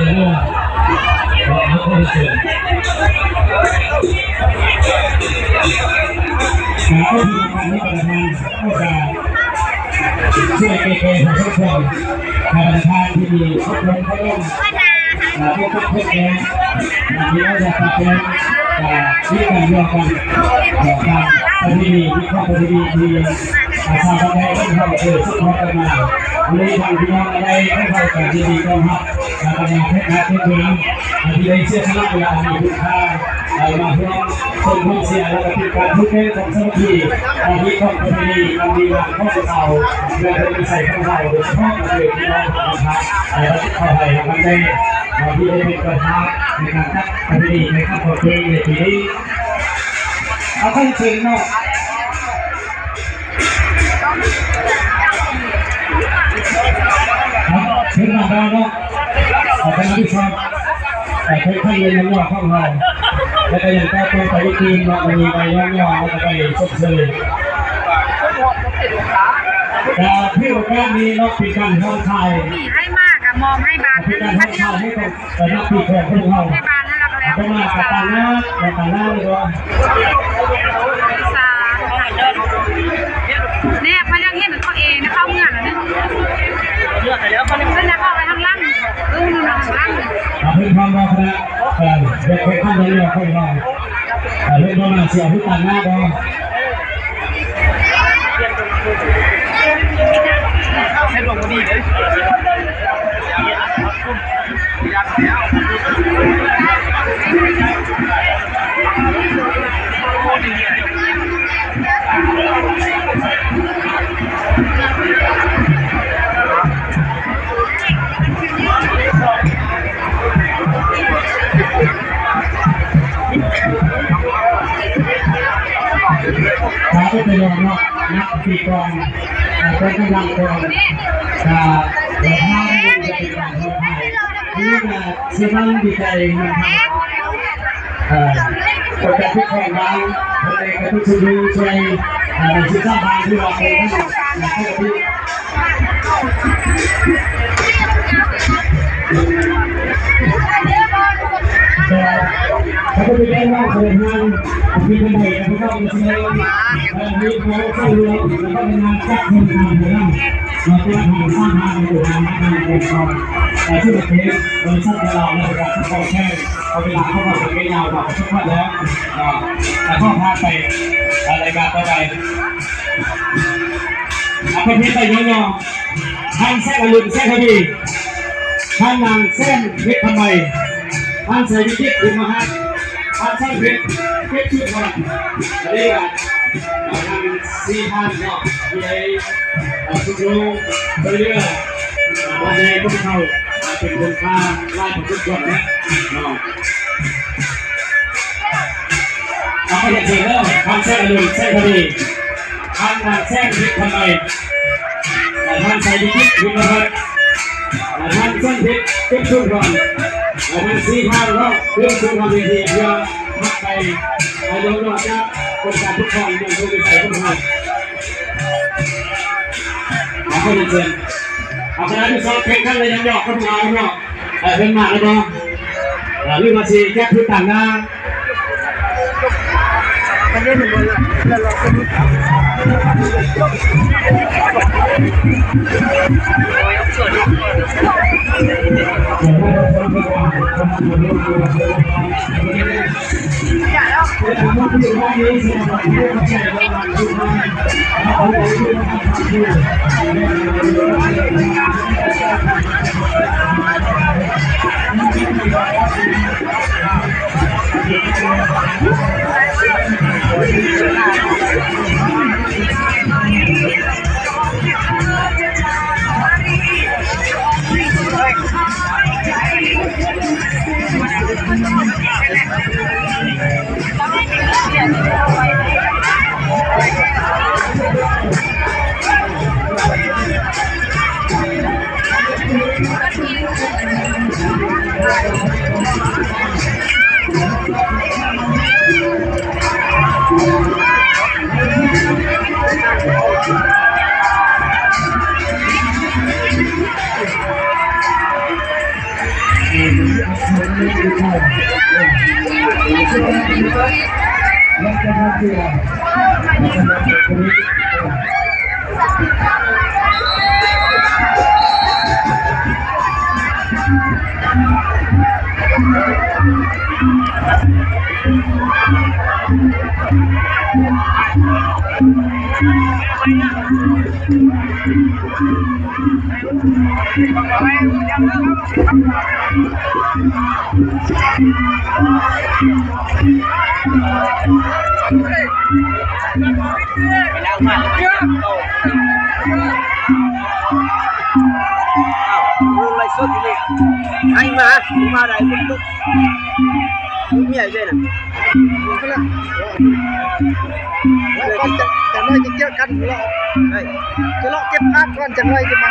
ເດີ ຂໍເຊີນ ຂໍເຊີນ ເຈົ້າພະນັກງານ ຊ່ວຍແກ້ໄຂໃຫ້ພວກເຮົາ ທ່ານປະທານທີ່ເຄົາລົບເຄົາລົບ ອ່າ ຜູ້ປະກອບການ ອ່າ ທີ່ເຮົາຢາກປະກອບ ອ່າ ມີການຮ່ວມກັນ ອ່າ ການປະເພນີ ມີຄວາມປະເພນີທີ່ ອ່າ ຊາວບ້ານໄທຂອງເຮົາເຄີຍສືບທອດກັນມາ ແລະ ທາງພີ່ນ້ອງໄທຂອງເຮົາກໍຍິນດີຕ້ອນຮັບ ແລະ ກໍຢາກໃຫ້ເຊີນ ອ່າ ທີ່ໄດ້ເສຍສະຫຼະເວລາອັນມີຄຸນຄ່າ ໄດ້ມາຮ່ວມສົ່ງຮ່ວມເຊຍ ແລະ ກໍເປັນການຜູກແໜ້ນຄວາມສາມັກຄີ ປະເພນີອັນດີງາມຂອງພວກເຮົາ ແລະ ເປັນນິໄສຂອງເຮົາ ໂດຍສະເພາະກໍຄືພີ່ນ້ອງຂອງເຮົາ ແລະ ກໍຂໍໃຫ້ເຮົາໄດ້ ເຮົາທີ່ໄດ້ເປັນເຈົ້າພາບໃນການຈັດປະເພນີໃນຄ່ຳຂອງເພງໃນປີນີ້ ເອົາ ຂໍເຊີນເນາະ. ເອົາ ເຊີນມາເນາະ ເອົາ ຄະນະທີ່ຊອບ ເອົາ ເຊີນໄປເລີຍເນາະ ຂອງເຮົາ ແລ້ວກໍຍັງຕໍ່ໄປອີກຕື່ມເນາະ ມີໃບຍ້ອນຍໍ ແລ້ວກໍໃບຊົມເຊີຍ ກໍຖືໂອກາດນີ້ເນາະ ເປັນການຮ່ອນຄາຍ ໃຫ້ມາກໍມອບໃຫ້ບາດ ເປັນການຮ່ອນຄາຍໃຫ້ກັບ ເອີ ນັກປີກຂອງພວກເຮົາ ໃຫ້ບາດນັ້ນລະກໍແລ້ວ ເອົາໄປມາກັບຕາງໜ້າ ແລະ ຕາງໜ້ານີ້ວ່າ ສາທຸ ແນ່ ຂ້ອຍຢາກເຫັນເຂົາເອງນະ ເຂົ້າເມືອງນະ ເມືອງໄປແລ້ວ ເພິ່ນນະເຂົ້າໄປທາງຫຼັງ ເອີ ທາງຫຼັງ ເອົາເພິ່ນພ້ອມບໍ່ຄະນະ ເອີ ຢາກໄປທາງໃດແລ້ວ ເພິ່ນວ່າ ເອີ ເພິ່ນບໍ່ມາຊິເອົາເພິ່ນຕາງໜ້າບໍ່? ສະດວກບໍ່ດີເດ້. ຖ້າເປັນໄປແລ້ວເນາະ ນັກຕີກອງ ເອີ ເປັນກຳລັງກອງ ກະ ເອີ ພາໃຫ້ເປັນການເຂົ້າໄທ ຄືວ່າເຊື່ອໝັ້ນດີໃຈນຳ ເອີ ໂອກາດທີ່ຂອງບາງ ເພິ່ນເອງກໍຖືວ່າຊ່ວຍ ເອີ ໃນສິບສາມບາງທີ່ວ່າເປັນ ເອີ ເຂົາກໍໄປແຈ້ງວ່າເຂົາເຮັດງານ ເປັນຈັ່ງໃດ ເຂົາເຈົ້າກໍຊິໄດ້ ເອີ ມີຄວາມເຂົ້າຮ່ວມ ແລ້ວກໍເປັນງານຈັດເປັນງານເມືອງ ເນາະ ເພື່ອທຳສ້າງງານໃຫ້ຕົວເອງ ໃຫ້ຕົວເອງກ່ອນ ແຕ່ທຸລະກິດ ບໍລິສັດຂອງເຮົາ ແລະ ການປະກອບແຂ່ງ ເວລາເຮົາກໍໄປຍາວກວ່າທຸກວັນແລ້ວ ເນາະ ແຕ່ຂໍຜ່ານໄປ ລາຍການຕໍ່ໄປ ອາ ປະເພດໄປຍ້ອນຍໍ ທ່ານແສງອະລຸນ ແສງທະວີ ທ່ານນາງແສງເພັດຄຳໄມ ທ່ານໄຊວິຈິດ ບຸນມະຫາດ ທ່ານແສງເພັດ ເກັບສຸນທອນ ອັນນີ້ກໍ ອ່າ ທັງສີ່ທ່ານເນາະ ທີ່ໄດ້ ອ່າ ຊຸກຍູ້ຊ່ວຍເຫຼືອ ອ່າ ມາໃນພວກເຮົາ ອ່າ ເປັນຄຸນຄ່າຫຼາຍພໍສົມຄວນແລ້ວເນາະ. ເອົາ ຂໍຮຽນເຊີນເດີ ທ່ານແສງອະລຸນ ແສງທະວີ ທ່ານນາງແສງເພັດຄຳໄມ ແລະ ທ່ານໄຊວິຈິດ ວິນມະພັດ ແລະ ທ່ານແສງເພັດ ເກັບສຸນທອນ ແລະ ທັງສີ່ທ່ານເນາະ ຂຶ້ນສູ່ເວທີເພື່ອຮັບໃບຍ້ອນຍໍຈາກອົງການປົກຄອງເມືອງໂພນພິໄສຂອງເຮົາ. ຂໍຮຽນເຊີນ ເອົາ ຄະນະທີ່ຊອບແຂ່ງຂັນລະຍະຍອດກັບເຮົາເນາະ ເອີ ເພິ່ນມາແລ້ວບໍ່? ເອີ ຫຼືວ່າຊິຈັບຜູ້ຕາງໜ້າ? ອ້າວ ລົງໄລຟ໌ສົດຢູ່ນີ້ ໃຫ້ມາ ມາໄດ້ ເປັນຕຸກ ເມຍຢູ່ເດ້ນະ ກ່ອນຈະ ຈັກໜ້ອຍຈະເຈີກັນ ເລາະ ເອີ ຈະເລາະເກັບພາບກ່ອນ ຈັກໜ້ອຍຈະມາ.